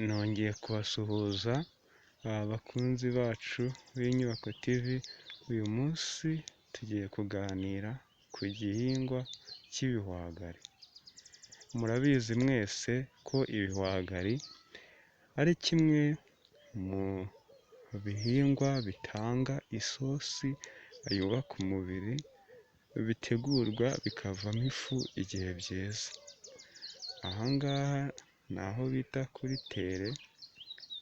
Nongeye kubasuhuza bakunzi bacu b'Inyubako TV, uyu munsi tugiye kuganira ku gihingwa cy'ibihwagari. Murabizi mwese ko ibihwagari ari kimwe mu bihingwa bitanga isosi yubaka umubiri, bitegurwa bikavamo ifu igihe byeze. Aha ngaha ni aho bita kuri tere,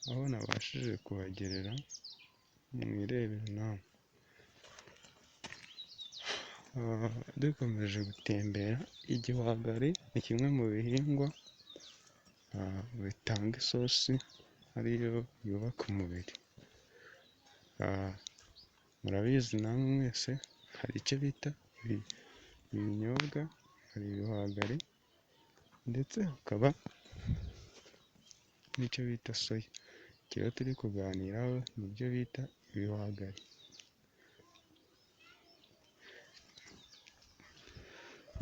aho nabashije kuhagerera mwirebere namwe. Dukomeje gutembera, igihwagari ni kimwe mu bihingwa bitanga isosi ariyo yubaka umubiri. Murabizi namwe mwese hari icyo bita ibinyobwa, hari ibihwagari ndetse hakaba n'icyo bita soya. Iki rero turi kuganiraho nibyo bita ibihwagari.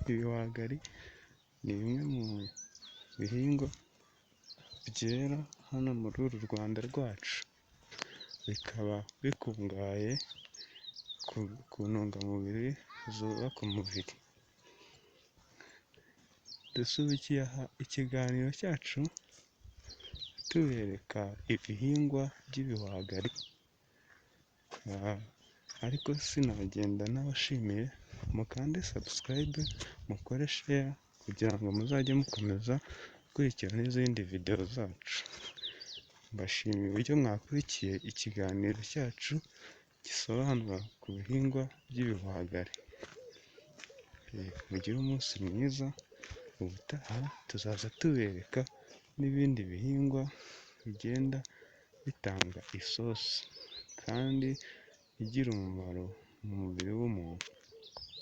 Ibihwagari ni bimwe mu bihingwa byera hano muri uru Rwanda rwacu, bikaba bikungahaye ku ntungamubiri zubaka umubiri. Dusubikiye aha ikiganiro cyacu tubereka ibihingwa by'ibihwagari, ariko sinagenda ntabashimiye, mukande subscribe, mukore share kugira ngo muzajye mukomeza gukurikira n'izindi videwo zacu. Mbashimiye uburyo mwakurikiye ikiganiro cyacu gisobanura ku bihingwa by'ibihwagari. Mugire umunsi mwiza, ubutaha tuzaza tubereka n'ibindi bihingwa bigenda bitanga isosi kandi igira umumaro mu mubiri w'umuntu.